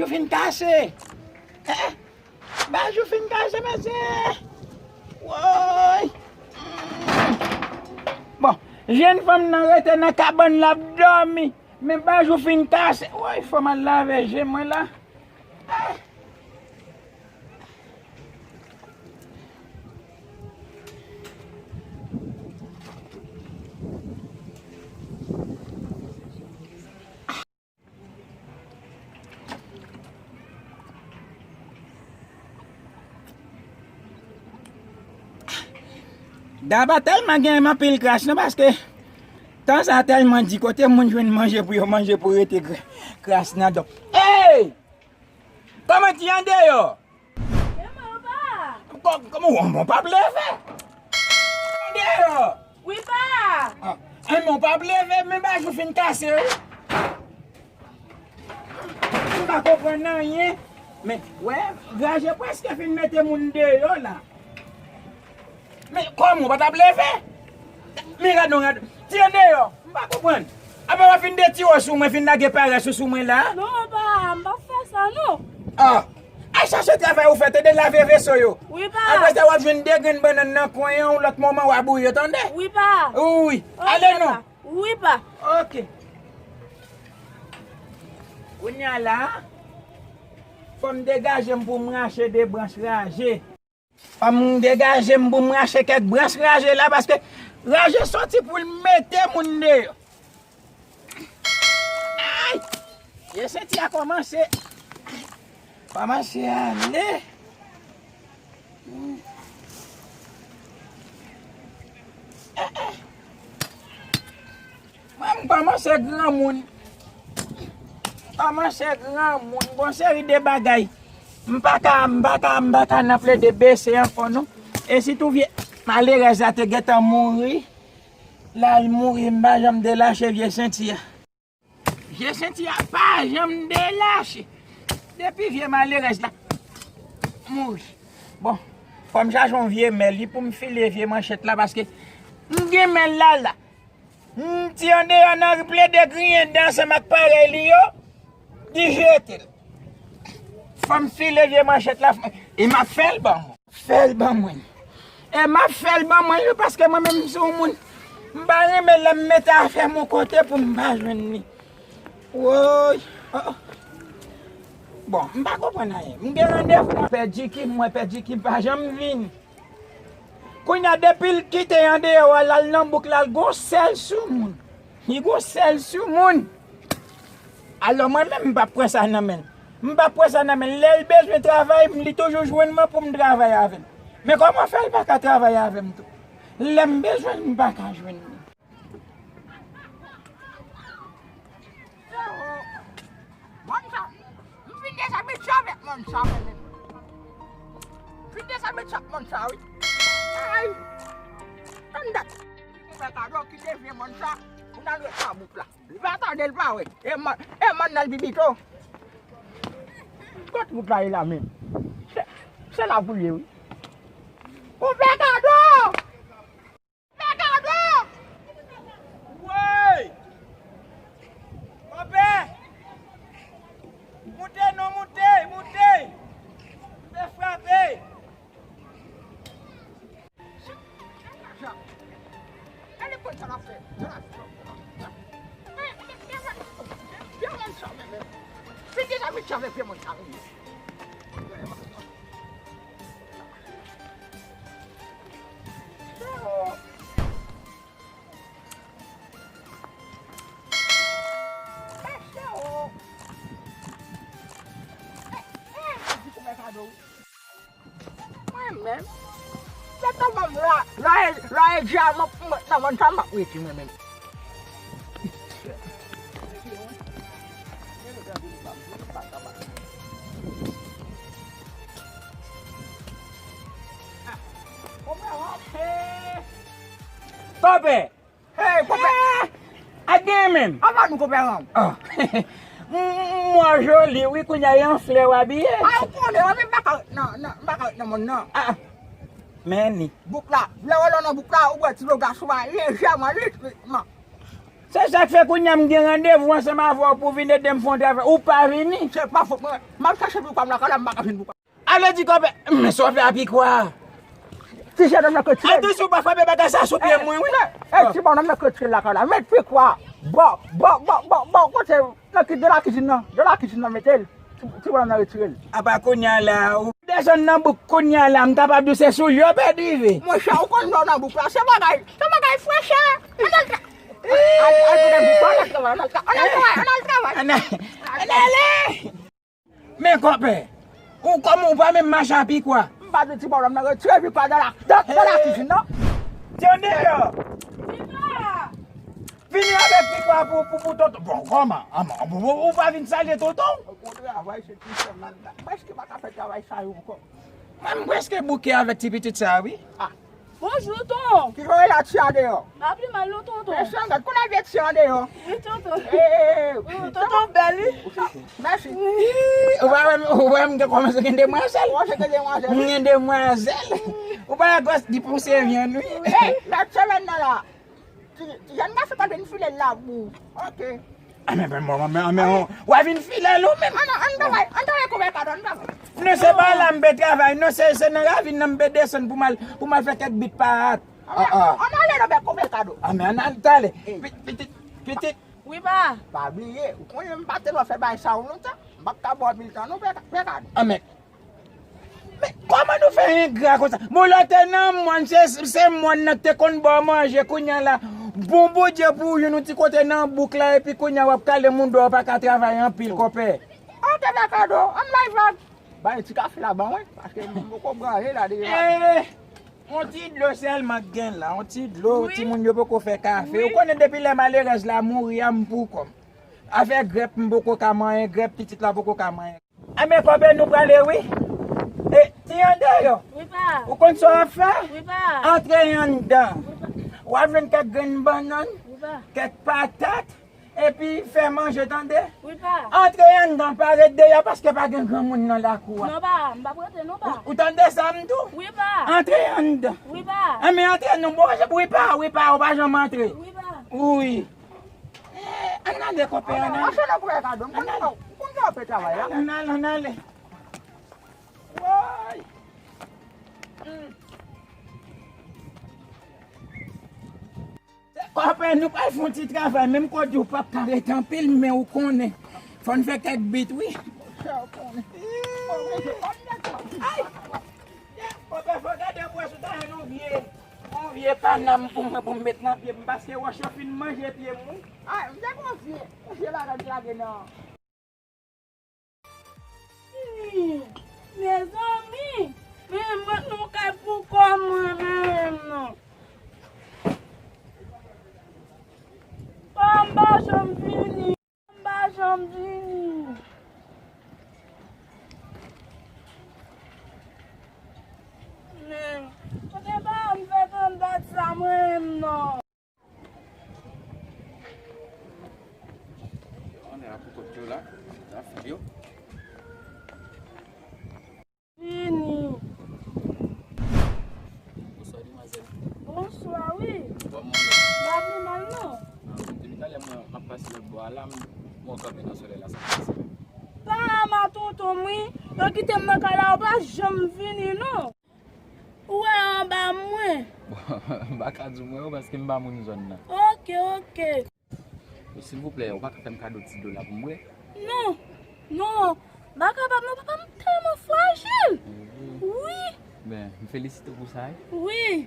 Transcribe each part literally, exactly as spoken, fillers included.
Jou fin kase. Eh, bajou fin kase, mesye. Woy. Bon, jèn fanm nan rete nan kabann l ap dòmi. Men bajou fin kase. Woy, fò m al lave je mwen la. Daba tèlman gen anpil kras non, paske tan sa tèlman di kote moun jwenn manje pou yo manje pou rete kras nan don. Ey! Kòman ti andeyò? Kò- Kòman w, w p ap leve? Andeyò! Wi pa! Ah, eh, men w p ap leve, men bajou fin kase, wi. M pa konprann anyen. Men, wè, raje prèske fin mete moun deyò la. Men, kòman w pa t ap leve? Men gad non, gad. Ti andeyò, m pa konprann. Apa w ap fin detire w sou mwen, fin lage parès ou sou mwen la? Non, pa, m p ap fè sa, non. Ah, al chache travay ou fè, tande, lave veso yo. Wi, pa. Apre sa, w ap jwenn de grenn bannann nan kwen an, yon lòt moman w a bouyi yo, tande? Wi, pa. Wi, ale non. Wi, pa. Ok. Kounye a la, fò m degaje m pou m rache de branch raje. Fò m degaje m pou m rache kèk branch raje la, paske raje soti pou l mete moun deyò. Ay! Vye senti a kòmanse, kòmanse ale. Mwen, m kòmanse granmoun. M kòmanse granmoun. Gon seri de bagay. M pa ka, m pa ka, m pa ka nan plede bese ankò, non. E sitou vye malerèz la te gentan mouri. L al mouri, m pa janm delache vye senti a. Vye senti a pa janm delache. Depi vye malerèz la mouri. Bon, fò m chache yon vye mèl, wi, pou m file vye manchèt la, paske m gen mèl la, la. M ti andeyò nan plede griyen dan ansanm ak parèy li yo, li jete l. Fò m file vye manchèt la, e m ap fè l ban mwen. Fè l ban mwen. E m ap fè l ban mwen, wi, paske mwen menm m se yon moun, m pa renmen lè m mete afè m yon kote pou m pa jwenn li. Woy. Oh, oh. Bon, m pa konprann anyen. M gen randevou. Pè Djiki, m wè Pè Djiki pa janm vini. Kounye a, depi l kite andeyò a, l al nan bouk la, l gon sèl sou moun. Li gon sèl sou moun. Alò, mwen menm, m p ap pran sa nan men l. M p ap pran sa nan men l. Lè l bezwen travay m, li toujou jwenn mwen pou m travay avè l. Men kòman fè l pa ka travay avè m tou? Lè m bezwen l, m pa ka jwenn li. Mòn sa, m fin dezabitye avèk mòn sa, mwen menm. M fin dezabitye ak mòn sa, wi. Ay! Tann dat. Konpè Kado kite vye mòn sa, pou n al ret nan bouk la. Li pa tande, li pa wè. E mòn, e mòn nan l pi pito. Kot bouk la ye la menm? Se, se la pou l ye, wi. Konpè Kado! Pè Kado! Woy! Konpè! Moute non, moute, moute! M te frape! Gade konn sa l ap fè, sa l ap fè. Vye mòn sa menm, menm. Vin deja met avèk vye mòn sa menm. Mwen menm, se tèlman m la, la e, la e dyaman pou mwen, nan mòn sa m ap rete mwen menm. Konpè! Hey, konpè! A gen menm. Apa nou konpè an? Ah. M, m wè w joli, wi, kounye a e an flè w abiye. A, ou konnen, wi, m pa ka ret nan, nan, m pa ka ret nan mòn nan. Ah, ah. Men ni. Bouk la, lè w ale nan bouk la, ou wè ti lo gason a lejèman, lit, litman. Se sa k fè kounye a m gen randevou ansanm avè w pou vin ede m fè yon travay. Ou pa vini. Se pa fòt mwen. M ap chache pou kwa m lakay la, m pa ka jwenn pou kwa. Ale di kòpè, men sa w fè a Pikwa. Ti jennonm nan k retire l. Atansyon, pa frape bagay sa sou pye mwen, wi. Ey, ti bonnonm nan k retire l lakay la. Met Pikwa. Bò, bò, bò, bò, bò, kote, nan ki, de la kizin nan. De la kizin nan, mete l. Ti, ti bonnonm nan retire l. Apa kounye a la, ou desann nan bouk kounye a la, m kapab di w se sou l yo pèdi rive. Monchè, ou konn lè w nan bouk la, se bagay, se bagay frechè. Ann al tra-, al, al, al, ann al travay, ann al tra-, ann al travay, ann al travay, ann al travay. Ann al, ann ale! Men kòpè, ou kòman ou pa menm mache a Pikwa? M pa di ti bonnonm nan retire Pikwa nan la, nan, nan la kizin nan. Tande yo! Vini avèk Pikwa pou, pou, pou tonton. Bon, kòman? Ann, ou, ou, ou pa vin salye tonton? Ou travay, se ti sè m nan. M prèske pa ka fè travay sa yo ankò. Mwen, m prèske bouke avèk ti pitit sa, wi. Ah. Bonjou, Ton. Kijan w ye la, ti a deyò? M pa pi mal non, Tonton. Mesye, gad, kounye a vye ti a deyò. Wi, Tonton. Eh, eh, eh. Oh, Tonton bèl, wi. Mèsi. Ou pa wè m, ou wè m gen kòmanse gen demwazèl. Kòmanse gen demwazèl, wi. M gen demwazèl. Ou pa wè gòs di pouse vyann, wi. Eh, lòt semèn nan la. Ti, ti jèn gason ta vin file l labou. Ok. Ah, men, men, men, men, men, w a vin file l ou menm. Ann, ann travay, ann travay, koupe kado, ann travay. Non, se pa la m pe travay, non, se, se nan ravin nan m pe desann pou m al, pou m al fè kèk bit pa at. Ah, ah. Ann ale nan bèk koupe kado. Ah, men ann al talè. Pi-, pitit, pitit. Wi, pa. Pa bliye, ou konnen m pa te dwe fè bagay sa yo lontan. M p ap ka ba w anpil tan, non, pe, pe kado. Ah, men. Men, kòman nou fè engra konsa? Bon, lè w te nan mòn, se, se mòn nan ki te konn ba w manje, kounye a la, bon Bondye pou ou, youn ou ti kote nan bouk la, epi kounye a w ap kale moun dòyò, w pa ka travay anpil, kòpè. Ok, dakò, ann bay vag. Bay ti kafe la ban mwen, paske m poko branje la deja. Eh, yon ti dlo sèlman k gen la, yon ti dlo, wi. Timoun yo poko fè kafe. Wi. Ou konnen depi lè malerèz la mouri a, m pou kò m. Avèk grèp, m poko ka manyen, grèp pitit la poko ka manyen. Enben, kòpè nou prale, wi. E, ti andeyò. Wi, pa. Ou konn sa w ap fè? Wi, pa. Antre anndan. Wi, pa. W ap jwenn kèk grenn bannann, wi, pa, kèk patat, epi fè manje, tande? Wi, pa. Antre anndan, pa ret deyò paske pa gen granmoun nan lakou a. Non, pa, m p ap rete, non, pa. Ou, ou tande sa m di w? Wi, pa. Antre anndan. Wi, pa. Enben, antre, non, bon, wi, pa, wi, pa, ou pa janm antre. Wi, pa. Wi. Eh, ann ale, kòpè, ann ale. Ann ale. Ann ale, ann ale. Woy! Hmm. Kòpè, nou pral fè yon ti travay, menm kote ou p ap ka ret anpil, men ou konnen. Fò n fè kèk bit, wi. Ay! Kòpè, fò gade pou wè si w ta jwenn yon vye, yon vye panam pou mwen, pou m met nan pye m, paske wòch yo fin manje pye m, wi. Ah, m te gon vye, vye bagay m te lage nan. Hmm, mezanmi, men mwen nou kay pou kò mwen menm non. Kò m pa janm vini. M pa janm vini. Men, kote pa m fè tann dat sa mwen menm non. Ann ale pou kòt yo la, la fè yo. Vini. Bonswa, demwazèl. Bonswa, wi. Kòman w ye? M pa pi mal, non. Ah, depi talè mwen, m ap pase lòt bò a la, m, mwen kanpe nan solèy la, sa pase. Pa ma tonton m, wi. Yo kite m nan kay la, yo pa janm vini, non. Ou wè anba mwen. Bon, m pa ka di w mwen yo, paske m pa moun zòn nan. Ok, ok. Silvouplè, ou pa ka fè m kado ti dlo la pou m bwè? Non, non, m pa kapab non, papa m tèlman frajil. Wi. Ben, m felisite w pou sa, wi.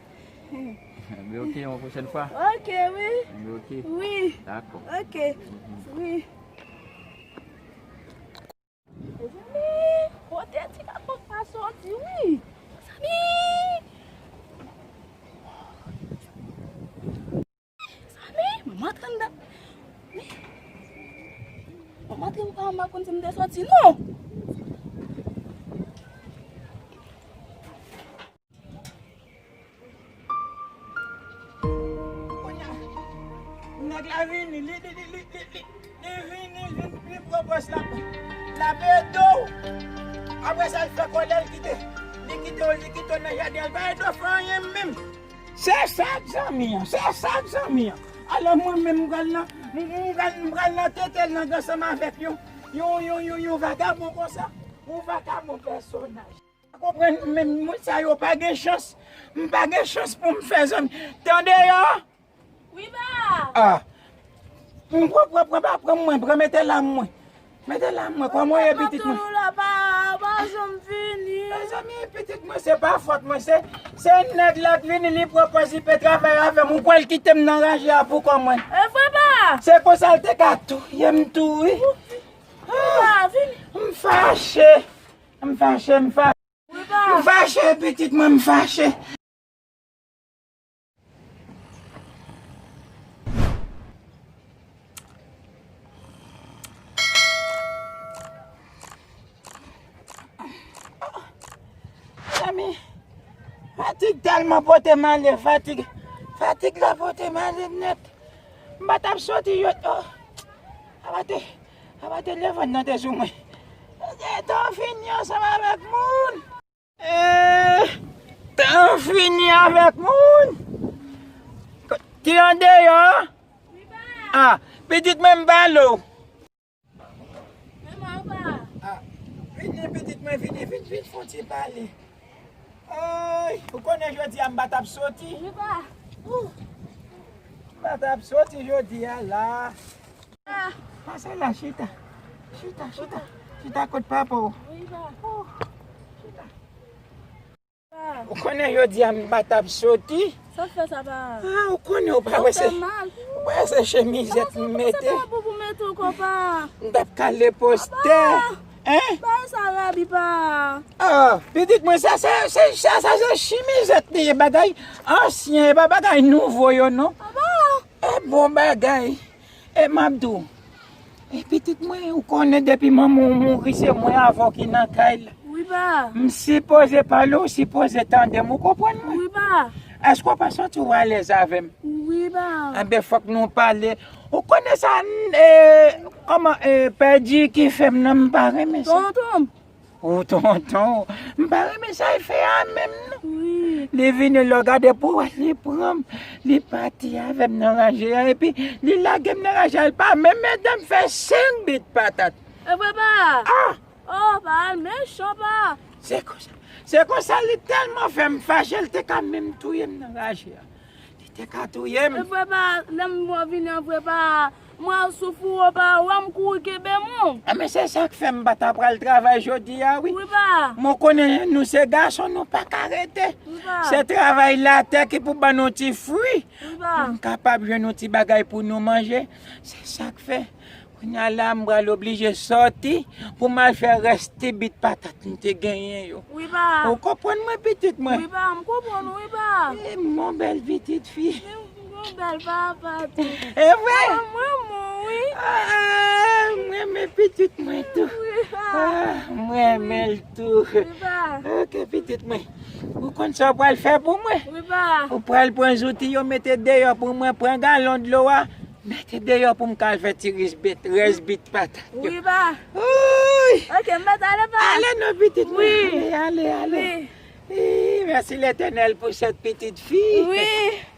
Wi. Ben, ok, yon pwochèn fwa. Ok, wi. Ben, ok. Wi. Dakò. Ok. Mhm. Wi. Mezanmi, kote ti kapòt sa soti, wi? Mezanmi! Mezanmi, manman antre anndan. Manman antre, manman pa konn si m te soti, non! Kounye a, nèg la vini, li, li vini, li vin pi pwopòs la, l ap ede w. Apre sa, l fè kòlè, l kite, li kite w, li kite w nan jaden, l pa ede w fè anyen menm. Se sa k zanmi an, se sa k zanmi an. Alò mwen menm m pral nan, m, m pral, m pral nan tete l nan ansanm avèk yon, yon, yon, yon, yon vagabon konsa. Yon vagabon pèsonaj. Pa konprann, men moun sa yo pa gen chans. M pa gen chans pou m fè zanmi. Tande yo? Wi, pa. Ah. M pran, pran, pran, pa pran mwen, pran mete lam mwen. Mete lam mwen, kòman w ye pitit mwen? Mezanmi, pitit mwen, se pa fòt mwen, se, se nèg la k vini, li pran pòz, li pe travay avè m. Ou kwè l kite m nan raje a pou kò mwen? E vre, pa. Se konsa l te ka touye m tou, wi. Pa, vini. M fache. M fache, m fache. Wi, pa. M fache, pitit mwen, m fache. Mezanmi, fatig tèlman pote m ale, fatig, fatig la pote m ale nèt. M pa t ap soti, yo, oh, apa te, apa te leve nan te sou mwen. Tan fini ansanm avèk moun. Eh, tan fini avèk moun. Ki andeyò? Ah, pitit mwen, m pale w. Ah, vini, pitit mwen, vini, vin, vin, fon ti pale. Ay, ou konnen jodi a m pa t ap soti. Wi, pa. Ou. M pa t ap soti jodi a la. Ah. Pase la, chita. Chita, chita. Chita kot papa w. Wi, pa. Ou. Chita. Pa. Ou konnen jodi a m pa t ap soti. Sa fè sa, pa? Ah, ou konnen ou pa wè se, ou pa wè se chemizèt m mete. Sa pa bon pou mete w, pa. M t ap kale postè. Hein? Bagay sa rabi, pa. Ah, pitit mwen, sa, sa, sa, sa, sa se chemizèt li ye, bagay ansyen, e pa bagay nouvo yo, non. Ah bon? E bon bagay. E m ap di w, e pitit mwen, ou konnen depi manman w mouri, se mwen avè w ki nan kay la. Wi, pa. M sipoze pale, ou sipoze tande m, ou konprann mwen? Wi, pa. Èske w pa santi w alèz avè m? Wi, pa. Anben, fòk nou pale. Ou konnen sa, n-, e, kòman, e, pèdi ki fè m nan, m pa renmen sa. Tonton m. Ou tonton, m pa renmen sa l fè a menm non. Wi. Li vini lè w gade pou wè li pran m, li pati avè m nan raje a, epi li lage m nan raje a, li pa menm ede m fè senk bit patat. E vre, pa? Ah! Oh, pa al mechan, pa. Se konsa, se konsa li tèlman fè m fache, li te ka menm touye m nan raje a. Li te ka touye m. E vre, pa, lè m wè w vini an vre, pa, mwen al sou fou, pa, wè m kouri kenbe m. Ah, men se sa k fè m pa ta pral travay jodi a, wi. Wi, pa. Mwen konnen nou se gason, nou pa ka rete. Wi, pa. Se travay latè ki pou ban nou ti fwi. Wi, pa. Pou m kapab jwenn yon ti bagay pou nou manje. Se sa k fè. Kounye a la, m pral oblije sòti pou m al fè rès ti bit patat m te genyen yo. Wi, pa. Ou konprann mwen, pitit mwen? Wi, pa, m konprann, wi, pa. E, m gon bèl pitit fi. M gon bèl papa tou. E vre? Ah, mwen, mwen, wi. Ah, m renmen pitit mwen tou. Wi, pa. Ah, m renmen l tou. Wi, pa. Ok, pitit mwen. Ou konn sa w pral fè pou mwen? Wi, pa. Ou pral pran zouti yo, mete deyò pou mwen, pran galon dlo a. Mete deyò pou m ka al fè ti rès bit, rès bit patat yo. Wi, pa. Wouy! Ok, m mèt ale, pa. Ale non, pitit mwen. Wi. Ale, ale, ale. Wi. Ih, mèsi Letènèl pou sèt pitit fi. Wi.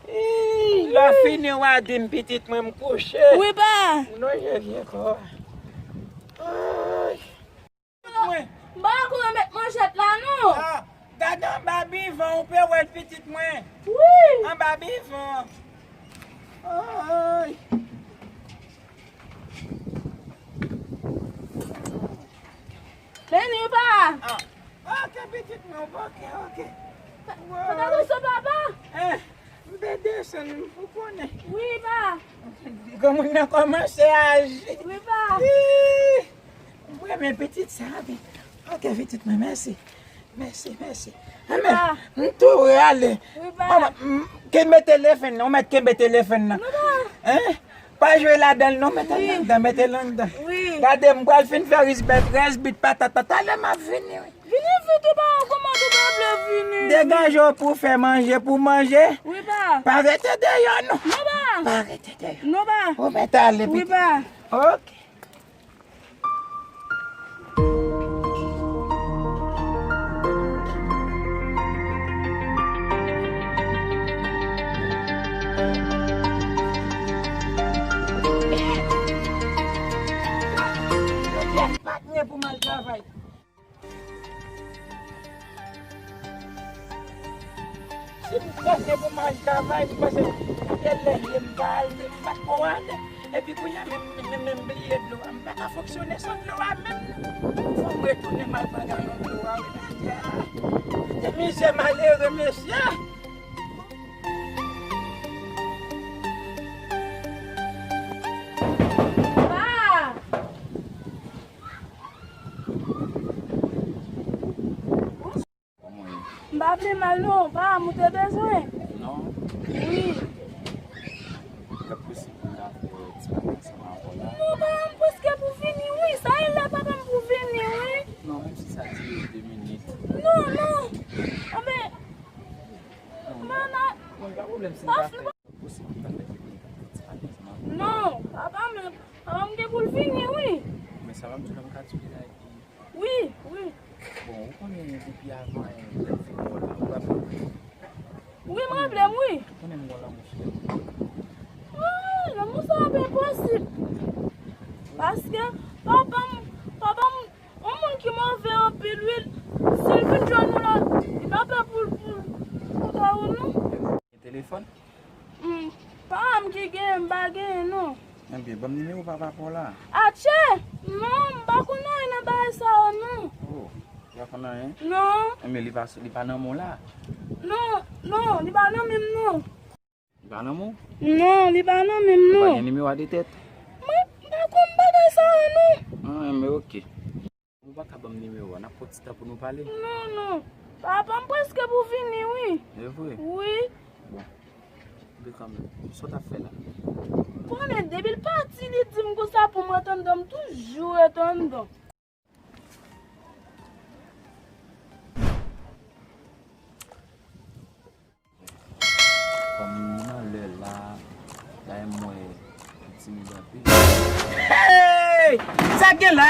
Ih, lè w fini, w a di m, pitit mwen, m kouche. Wi, pa. Non, je vyen kò. Ay. Mwen. M pa ka kouri met manchèt la, non. Ah, gade anba divan, ou pe wè l, pitit mwen. Wi. Anba divan. Ay. Vini, pa. Ah, ok, pitit mwen, ok, ok. Wow. Fè atansyon, papa. Eh. M te desann, ou konnen. Wi, pa. Granmoun nan kòmanse aji. Wi, pa. Ih, m renmen pitit sa, wi. Ok, pitit mwen, mèsi. Mèsi, mèsi. Wi, pa. M tou ale. Wi, pa. Mama, m, kenbe telefòn nan, ou mèt kenbe telefòn nan. Non, pa. Hein? Pa jwe ladan l non, mete l anndan, mete l anndan. Wi. Gade, m pral fin fè rès bit, rès bit patat, talè m ap vini, wi. Vini vit, ou pa kòmande w pa vle vini. Degaje w pou fè manje, pou manje. Wi, pa. Pa rete deyò, non. Non, pa. Pa rete deyò. Non, pa. Ou mèt ale, pitit. Wi, pa. Ok. M pa t gen pou m al travay. Si m panse pou m al travay, m panse se lè m pa al, m pa t ko ale. Epi kounye a menm, menm, menm, menm bliye dlo a. M pa ka fonksyone san dlo a menm. Fò m retounen m al pran galon dlo a, wi, mesye. Se mizè malere, mesye. Pa! Kòman w ye? M pa vle mal non, pa, m ou te bezwen? Non. Wi. Li posib pou m ta fè ti pale ansanm avè w la? Non, pa, m prèske pou fini, wi. Sa e lè papa m pou vini, wi. Non, menm si sa dire de minit. Non, non. Anben, non, non. Bon, pa pwoblèm, si m ta fè, li posib pou m ta fè ti pale ansanm avè w? Non, papa m, papa m gen pou l vini, wi. Men sa pa m di w la, m ka di w li la epi Wi, wi. Bon, ou konnen depi avan, eh, lè m fin wòl la, ou raple w? Wi, m raple m, wi. Ou konnen m gon lanmou sou tèt ou. Ah, lanmou sa ap enposib. Paske papa m, papa m, yon moun ki move anpil, wi. Si l vin jwenn ou la, li pa pè pou, pou, pou ta ou, non. Gen telefòn? Hmm, pa m ki genyen, m pa genyen, non. Ebyen, ban m nimewo papa pa w la. Atchè! Non, m pa konn anyen nan bagay sa yo, non. Oh, ou pa konn anyen? Non. Ebyen, li pa, li pa nan men w la? Non, non, li pa nan men m, non. Li pa nan men w? Non, li pa nan men m, non. Ou pa gen nimewo a de tèt? Mwen, m pa konn bagay sa yo, non. Ah, ebyen, oke. Ou pa ka ban m nimewo a, n ap pran ti tan pou nou pale. Non, non. Papa m prèske pou vini, wi. E vre? Wi. Bon. Kanmenm, sa w t ap fè la? Konnen, depi l pati, li di m konsa pou m ret anndan, m toujou ret anndan. Kòm nan lè la, dayè m wè li timid anpil. Hey! Sa k gen la?